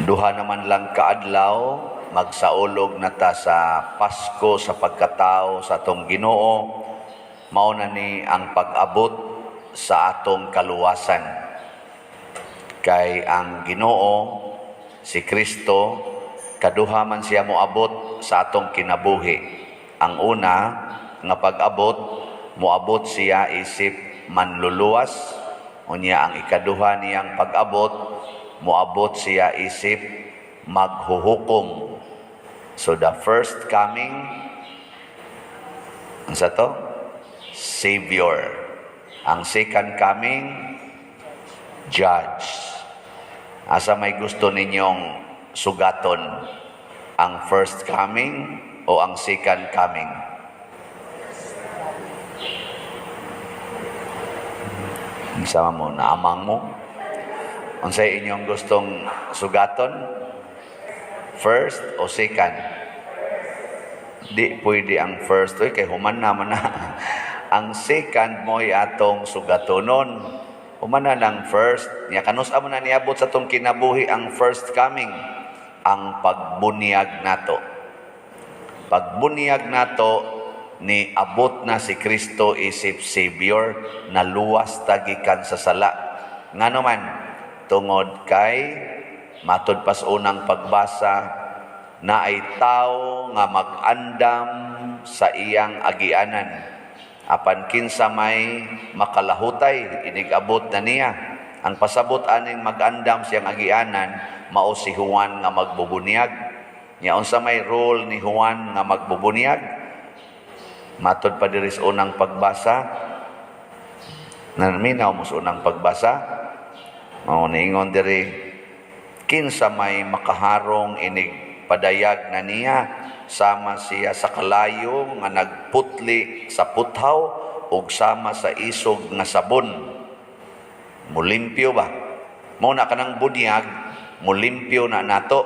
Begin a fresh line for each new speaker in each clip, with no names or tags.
Duha naman lang kaadlaw, magsaulog na ta sa Pasko sa pagkatao sa atong Ginoo. Mao na ni ang pag-abot sa atong kaluwasan. Kay ang Ginoo, si Kristo, kaduha man siya moabot sa atong kinabuhi. Ang una nga pag-abot, moabot siya isip manluluwas. Unya ang ikaduha niyang pag-abot, moabot siya isip maghuhukom. So the first coming, unsa to? Savior. Ang second coming, Judge. Asa may gusto ninyong sugaton? Ang first coming o ang second coming? Sama mo, naamang mo. Unsay inyong gustong sugaton? First o second? Di pwede ang first. Uy, kay human naman na. Ang second mo'y atong sugatonon. Human na ng first. Nya kanus amo na niabot sa atong kinabuhi ang first coming? Ang pagbuniyag nato. Pagbuniyag nato, ni abot na si Kristo isip Savior, na luwas tagikan sa sala. Ngano man, tungod kay matud pas unang pagbasa na ay tao nga mag-andam sa iyang agianan. Apan kinsa may makalahutay, inig-abot na niya. Ang pasabot aning mag-andam siyang agianan, mao si Juan nga magbubunyag. Nya unsa may role ni Juan nga magbubunyag? Matod pa diri sa unang pagbasa, naminaw mo sa unang pagbasa, mao niingon diri, kinsa may makaharong inig padayag na niya, sama siya sa kalayo nga nagputli sa puthaw ug sama sa isog nga sabon. Mulimpyo ba? Mao na kanang bunyag, mulimpyo na nato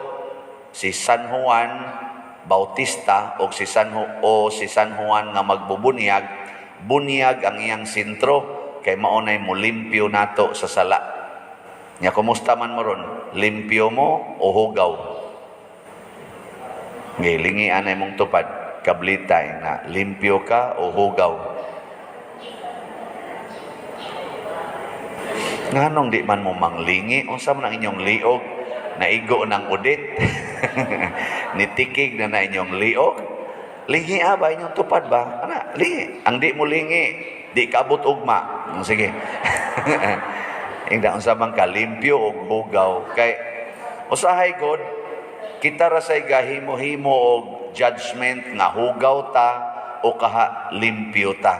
si San Juan Bautista o si San Juan nga magbubunyag, bunyag ang iyang sentro kay mao nay mulimpyo nato sa sala. Nya kumusta man mo ron? Limpyo mo o hugaw? Gilingi anay mong tupad, kablitay na limpyo ka o hugaw. Nganong di man mo manglingi? Unsa man ang inyong liog? Naigo ng udit? Nitikig na na inyong liog? Lingi ba inyong tupad ba? Ana, lingi. Ang di mo lingi, di kaabot ugma. Sige. Ingda unsa man ka limpyo og hugaw kay usahay god kita ra say gahimo-himo og judgment nga hugaw ta o kaha limpyo ta.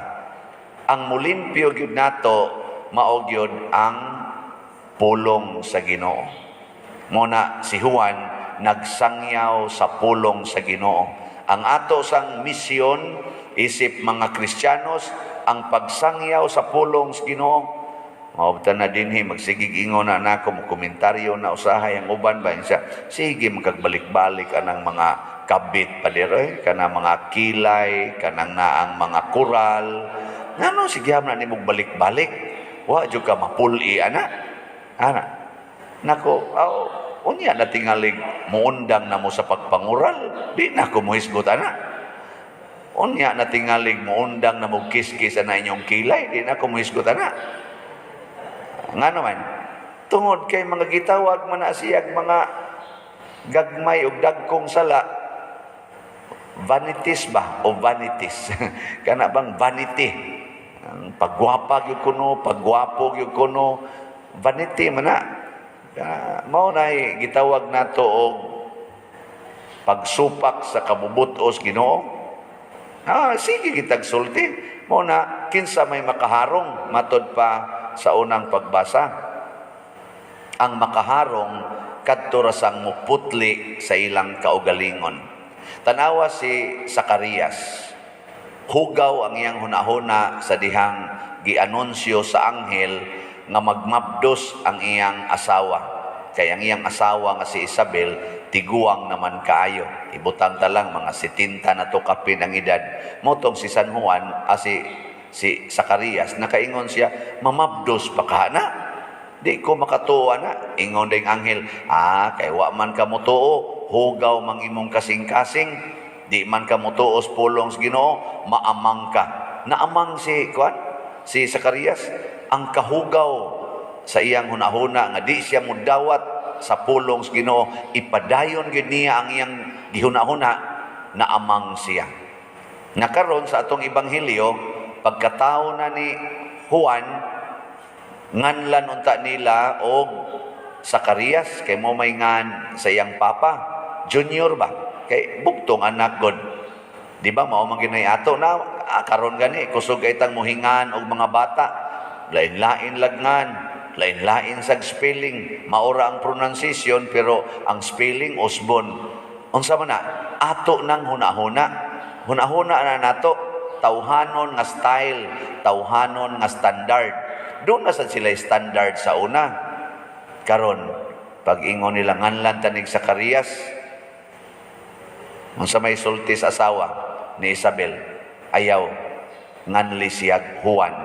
Ang mulimpyo gyud nato mao gyud ang pulong sa Ginoo. Muna si Juan nagsangyaw sa pulong sa Ginoo. Ang ato sang misyon isip mga Kristiyanos ang pagsangyaw sa pulong sa Ginoo. Maubta na dinhi magsigig ingon na nako mo komentaryo na usahay ang uban ba siya. Sige magkagbalik-balik anang mga kabit pa diri, kanang mga kilay, kanang naang mga koral. Ngano sige na nimo balik-balik? Wa jud ka mapuli ana. Ana. Nako, aw, unya na tingalig muundang na mo sa pagpangural, di na ko mohisgot ana. Unya na tingalig muundang na mo kiskis ana inyong kilay, di na ko mohisgot ana. Nga naman, tungod kay mga gitawag man na siyag mga gagmay og dagkong sala, vanities ba o vanities? Kana bang vanity? Ang pagwapa gyud kuno, pagwapo gyud kuno, vanity man na. Mao nay gitawag nato og pagsupak sa kabubutos Ginoo. Ah, sige kitag sulti. Mao na kinsa may makaharong matod pa sa unang pagbasa. Ang makaharong kadto ra sang muputli sa ilang kaugalingon. Tanawa si Zacarias. Hugaw ang iyang hunahuna sa dihang gianunsyo sa anghel nga magmabdos ang iyang asawa. Kay ang iyang asawa nga si Isabel, tiguang naman kaayo. Ibutang ta lang mga 70 na to kapin ang edad. Motong si San Juan, si Zacarias, nakaingon siya, mamabdos pa ka na. Di ko makatuo ana. Ingon ding anghel, ah, kay wa man ka motuo, hugaw mang imong kasing-kasing, di man ka motuo sa pulong sa Ginoo, maamang ka. Naamang si kuan, si Zacarias, ang kahugaw sa iyang hunahuna nga di siya mudawat sa pulong sa Ginoo, ipadayon gyud niya ang iyang gihunahuna, naamang siya. Nakaron sa atong ebanghelyo, pagkatao na ni Juan, nganlan unta nila og Zacarias kay mo may ngan sa iyang papa, junior ba, kay bugtong anak god, di ba? Mao man ginay ato na karon gani kusog kay tang mohingan og mga bata, lain-lain lagngan, lain-lain sag spelling, maura ang pronunciation pero ang spelling usbon. Unsa man na ato nang hunahuna, hunahuna na nato, tawhanon nga style, tawhanon nga standard. Doon na sad sila standard sa una. Karon, pag ingon nila nganlan tanig Zacarias, unsa may sulti sa asawa ni Isabel? Ayaw, nganli siya Juan.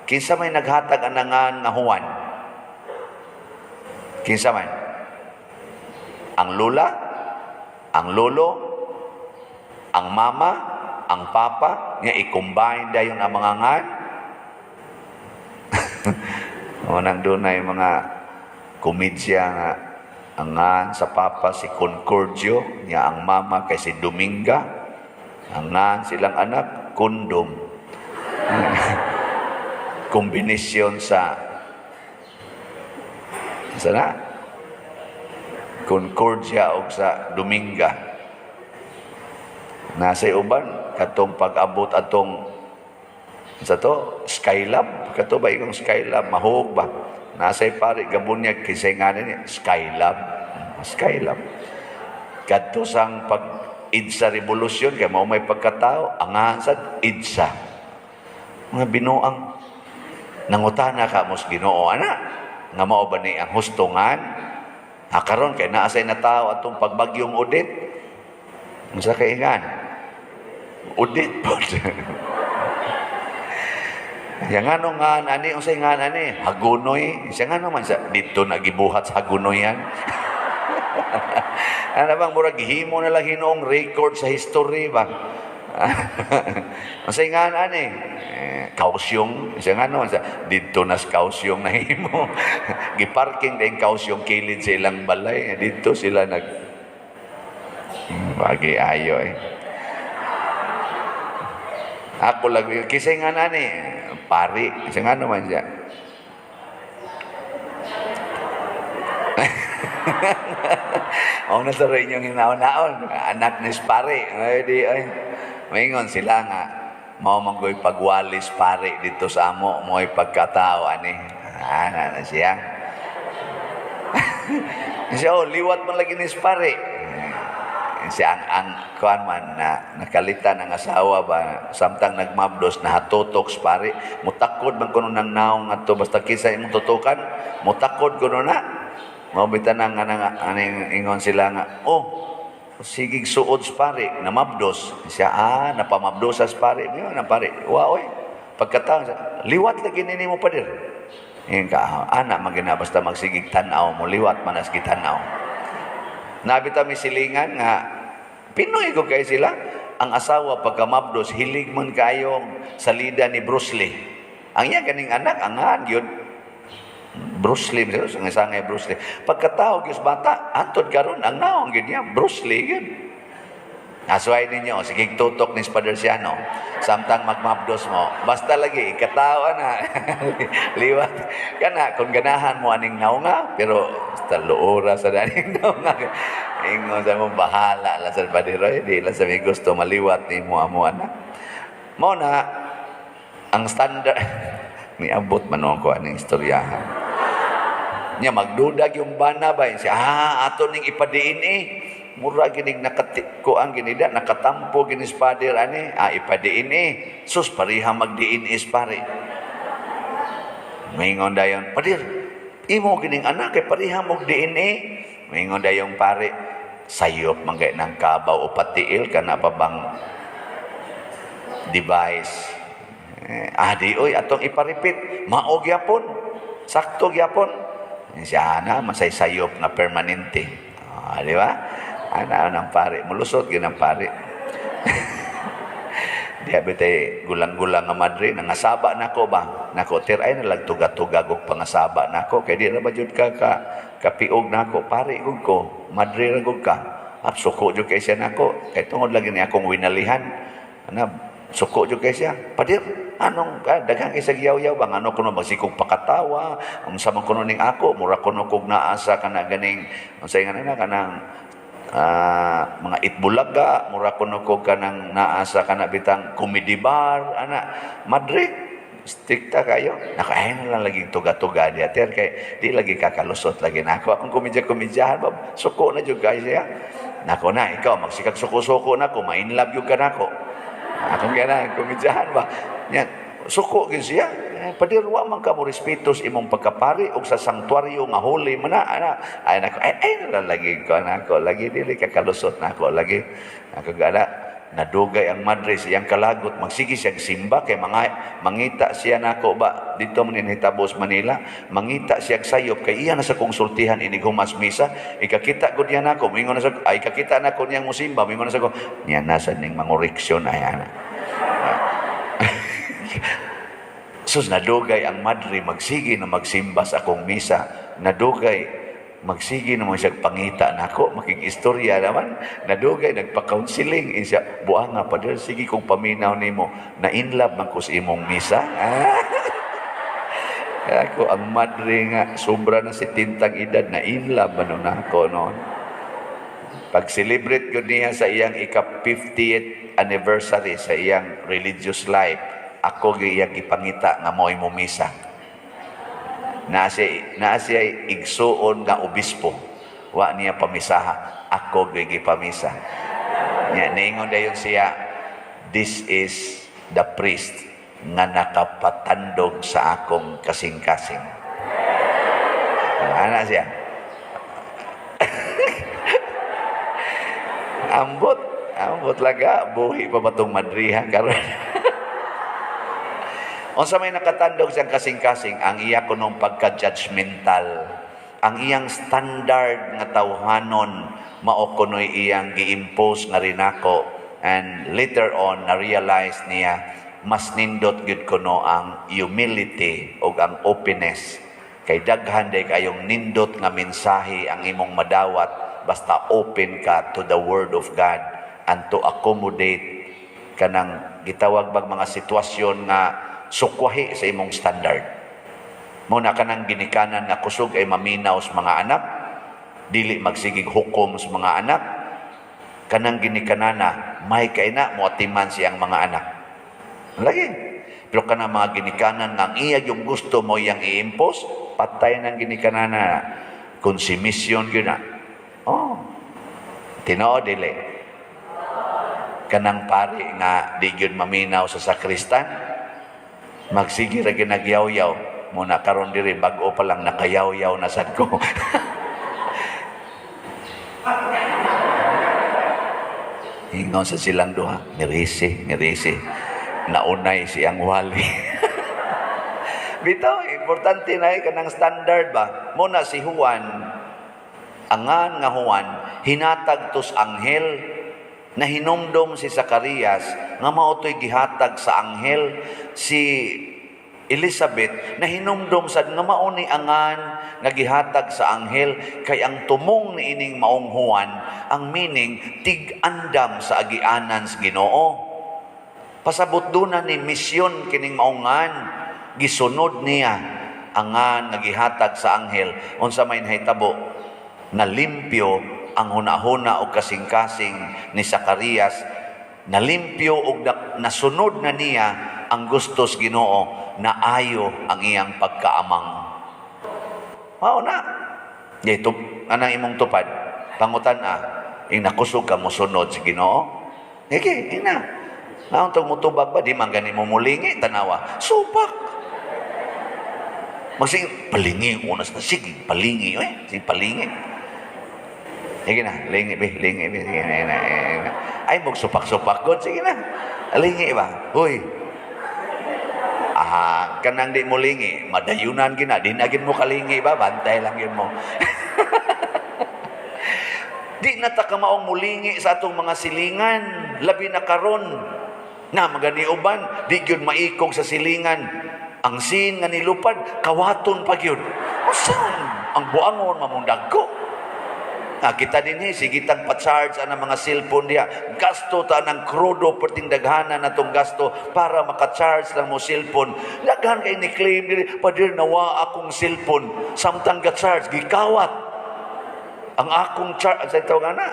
Kinsa may naghatag anangan nga Juan? Kinsa man? Ang lula? Ang lolo? Ang mama? Ang papa? Nga i-combine dayon ang mga ngan? O nang dunay mga komedya nga ang ngan sa papa si Concordio, niya ang mama kay si Dominga, ang ngan silang anak kondom. Kombinasyon sa sana Concordia o sa Dominga. Nasa uban katong pag-abot atong sa to Skylab, kato ba ikong Skylab mahog ba? Nasa pare gabunyag kisay nga niya Skylab. Skylab. Kadto sang pag EDSA Revolution kay mao may pagkatao ang sad EDSA. Mga binuang nangutana ka mo sa Ginoo ana nga mao ba ni ang hustungan? Ha, karon kay naa say na tao atong pagbagyong Odette. Unsa kay ingan? Odette po. Yang ano nga ani, unsay nga ani? Hagunoy. Siya ngano man sa dito nagibuhat sa Hagunoyan. Ano bang murag gihimo na lang hinuong record sa history ba? Unsay nga ani? Eh, Kausyong. Siya ngano man sa dito nas Kausyong nahimo. Giparking din Kausyong kilid sa ilang balay. Dito sila nag bagi ayo eh. Ako lang, kisay nga nani, pari, siya nga naman siya. O na sa rin yung hinaon-naon, anak ni pari. Ay, di, ay. Maingon sila nga, mao man ko'y pagwalis pari dito sa amo, mo'y pagkatao, ani. Ah, na siya. Siya, oh, liwat man lagi ni pari. Siya ang kuan man na nakalitan ang asawa ba samtang nagmabdos nahatutok sa pare, mutakod man kuno nang naong adto basta kinsa imong tutukan mutakod kuno na mao bitan ang aning ingon sila nga oh sigig suod sa pare namabdos siya, ah, napamabdos sa pare niyo na pare wa oy pagkataon liwat lagi nini mo pader ingon ka ana magina basta magsigig tan-aw mo liwat man as gitan-aw. Nabita mi silingan nga Pinoy ko kay sila. Ang asawa pagkamabdos hilig man kayong salida ni Bruce Lee. Ang iya ganing anak angan gyud Bruce Lee, sa sangay Bruce Lee. Pagkatao gyud bata, antod karon ang naong gyud niya Bruce Lee gyud. Asway ninyo, sige tutok ni Father Siano. Samtang magmabdos mo, basta lagi ikatao na. Liwat kana kung ganahan mo aning naunga, pero basta luora sa aning naunga. Ingon sa mo bahala lang sa Padre, di lang sa may gusto maliwat ni mo amo anak. Mao na ang standard niabot man ko aning istoryahan. Nya magdudag yung bana ba siya, ah, ato ning ipadiin eh. Mura ginig nakatikuan ginida nakatampo ginis pader ani, ah, ipadiin eh. Sus pareha magdiin is pare. Maingon dayon, pader, imo gining anak kay pareha mo diin eh. Maingon dayon pare, sayop man kay nang kabaw o patiil kana pa bang device. Eh, ah, di oy atong iparipit, mao gyapon. Sakto gyapon. Siya na masay sayop nga permanente. Ah, di ba? Ana ang pare, mulusot gyud ang pare. Diya bitay gulang-gulang nga madre, nangasaba nako ba? Nako tir ay nalag tuga-tuga og pangasaba nako kay di ra ba jud ka ka kapiog nako, pare gud ko, madre ra gud ka. Ap suko jud kay siya nako, kay tungod lagi ni akong winalihan. Ana suko jud kay siya. Padir, anong daghan kay sa giyaw-yaw ba ngano kuno magsikog pakatawa, unsa man kuno ning ako, mura kuno kog naa sa kana ganing unsay nga na kanang mga itbulaga, mura kuno kog kanang naa sa kana bitang comedy bar, ana madre strikta kayo. Nako ay na lang lagi tuga-tuga diya ter kay di lagi kakalusot lagi nako akong komedya-komedyahan ba suko na jud kay siya. Nako na ikaw magsikag suko-suko nako, ma-inlove gyud ka nako. Akong gana komedyahan ba. Yan suko gyud siya. Eh, padir wa man ka mo respeto sa imong pagkapari og sa sanktuaryo nga holy man na ana. Ay nako ay, ay na lang lagi ko nako lagi dili kakalusot nako lagi. Nako gana nadugay ang madre sa iyang kalagot, magsige siya simba kay mga mangita siya nako ba dito man hitabo sa Manila, mangita siya sayop kay iya na sa konsultihan inig humas misa, ikakita gud niya nako, moingon na sa ay ikakita nako niyang musimba, moingon na sa ko niya nasa ning mangoreksyon ay ana. Sus, nadugay ang madre magsige na magsimba sa akong misa, nadugay magsige na siya pangita nako, makig-istorya naman, nadugay nagpa-counseling siya, buanga pa dir, sige kong paminaw nimo, na in love man ko sa imong misa. Ako ang madre nga sobra na si tintang edad na in love man nako noon. Pag-celebrate gud niya sa iyang ika-50th anniversary sa iyang religious life, ako gi iyang ipangita nga mo'y mumisa. Naa siya igsuon nga obispo. Wa niya pamisaha, ako gi gipamisa. Nya niingon dayon siya, this is the priest nga nakapatandog sa akong kasing-kasing. Ana siya. Ambot, ambot laga, buhi pa ba tong madriha karon? Unsa may nakatandog siyang kasing-kasing, ang iya kunong pagka-judgmental, ang iyang standard nga tawhanon, mao kunoy iyang gi-impose nga rinako, and later on na-realize niya mas nindot gyud kuno ang humility ug ang openness. Kay daghan day kayong nindot nga mensahe ang imong madawat basta open ka to the word of God and to accommodate kanang gitawag bag mga sitwasyon nga sukwahi sa imong standard. Muna kanang ginikanan nga kusog ay maminaw sa mga anak, dili magsigig hukom sa mga anak, kanang ginikanana may kay na moatiman siyang mga anak. Lagi. Pero kanang mga ginikanan nga ang iya yung gusto mo iyang i-impose, patay ng ginikanana. Konsumisyon yun na. Oh. Tinuod dili. Kanang pari nga di gyud maminaw sa sakristan, magsige ra ginagyaw-yaw. Muna karon diri bag-o pa lang nakayaw-yaw na sad ko. Ingon sa silang duha, mirisi, mirisi. Naunay siyang wali. Bitaw, importante na kanang standard ba? Muna si Juan, angan nga Juan, hinatag tos anghel, na hinumdom si Zacarias, nga mao to'y gihatag sa anghel, si Elizabeth, na hinumdom sad nga mao ni angan nga gihatag sa anghel, kay ang tumong niining maong Juan, ang meaning tig-andam sa agianan sa Ginoo. Pasabot duna ni misyon kining maungan, gisunod niya angan nga gihatag sa anghel. Unsa may nahitabo, nalimpyo ang hunahuna og kasing-kasing ni Zacarias, nalimpyo og nasunod na niya ang gustos Ginoo, na ayo ang iyang pagkaamang. Mao na. Dito anang imong tupad, pangutan a, ing nakusog ka mosunod sa Ginoo. Sige, ina. Naon tong mutubag ba di man gani mo mulingi tanawa. Supak. Magsige palingi una sa sige, palingi eh, sige palingi. Sige na, lingi be, lingi be, sige na, na, na. Ay magsupak-supak god, sige na. Lingi ba? Hoy. Ah, Kanang di mo lingi, madayunan gina, di na gid mo kalingi ba, bantay lang yun mo. Di na ta kamaong mulingi sa atong mga silingan, labi na karon na magani uban, di gyud maikog sa silingan. Ang sin nga nilupad, kawaton pa gyud. Usan ang buangon mamong dagko. Ah, kita dinhi, sige tang pa-charge ang mga cellphone diha. Gasto ta ng krudo, perting daghanan na tong gasto para maka-charge lang mo cellphone. Daghan kay ni claim diri, "Pader, nawa akong cellphone." Samtang ga-charge, gikawat. Ang akong charge, sa tawag na,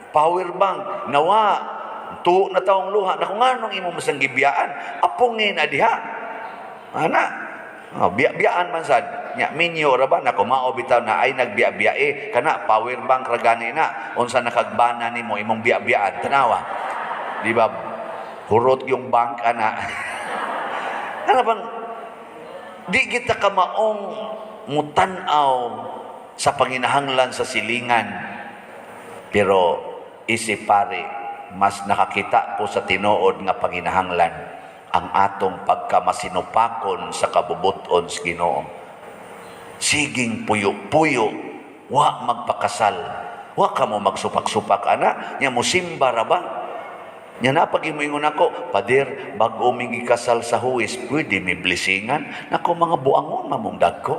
power bank, nawa. Tuo na taong luha. Naku, nganong imo masang gibiyaan? Apungin na diha. Ana, oh, biya-biyaan man sad. Nya minyo ra ba nako, mao bitaw na ay nagbiya-biya eh kana power bank ra gani na unsa nakagbana nimo imong biya-biyaan, tanawa. Di ba hurot yung bank ana? Ana bang di kita kamaong mutan-aw sa panginahanglan sa silingan. Pero isip pare, mas nakakita po sa tinuod nga panginahanglan ang atong pagkamasinupakon sa kabubuton sa Ginoo. Siging puyo-puyo, wa magpakasal. Wa ka mo magsupak-supak ana, nya mo simba ra ba? Nya na pag ingon ako, "Pader, bag-o mi gikasal sa huwis, pwede mi blessingan?" Nako, mga buangon mamong dagko.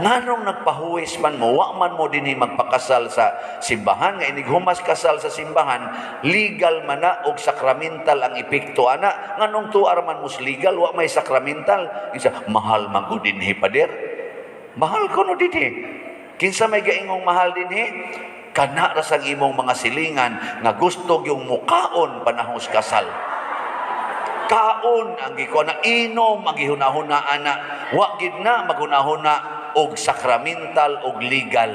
Nganong nagpahuwis man mo, wa man mo dinhi magpakasal sa simbahan, nga inig humas kasal sa simbahan, legal man na og sakramental ang epekto ana. Nganong tuar man mos legal, wa may sakramental? Isa, "Mahal man ko dinhi, pader." Mahal ko no dinhi. Kinsa may gaingong mahal dinhi? Kana ra sang imong mga silingan nga gusto yung mukaon panahon kasal. Kaon ang giko na, inom ang gihunahuna ana, wa gid na maghunahuna og sakramental og legal.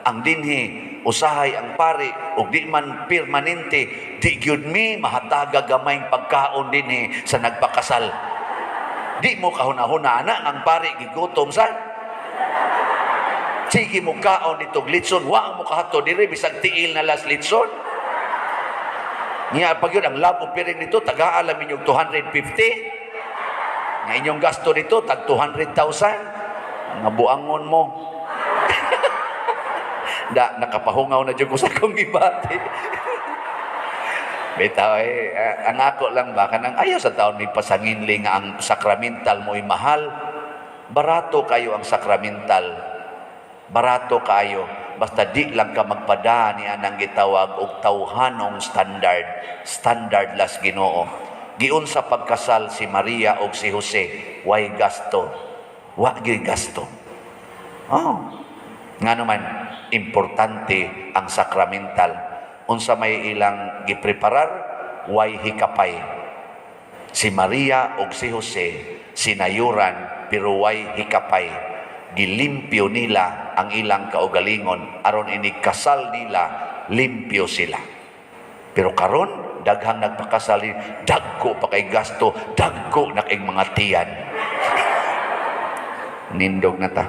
Ang dinhi usahay ang pari og di man permanente, di gyud mi mahataga gamayng pagkaon dinhi sa nagpakasal. Di mo kahunahuna ana ang pari gigutom sa sige mo kaon ditog litson, wa mo kahato diri bisag tiil na las litson. Niya pag yun, ang love offering nito, tagaan lang inyong 250. Nga inyong gasto dito, tag 200,000. Nga buangon mo. Da, nakapahungaw na dyan ko sa akong gibati. Bitaw eh, ang ako lang ba, kanang ayaw sa taon may pasanginli nga ang sakramental mo'y mahal. Barato kayo ang sakramental. Barato kayo. Basta di lang ka magpada ni anang gitawag og tawhanong standard. Standard las Ginoo. Giunsa pagkasal si Maria og si Jose, way gasto. Wa gyud gasto. Oh. Nga naman, importante ang sakramental. Unsa may ilang gipreparar, way hikapay. Si Maria og si Jose sinayuran pero way hikapay. Gilimpyo nila ang ilang kaugalingon aron inig kasal nila limpyo sila. Pero karon daghang nagpakasal, dagko pa kay gasto, dagko na kay mga tiyan. Nindog na ta.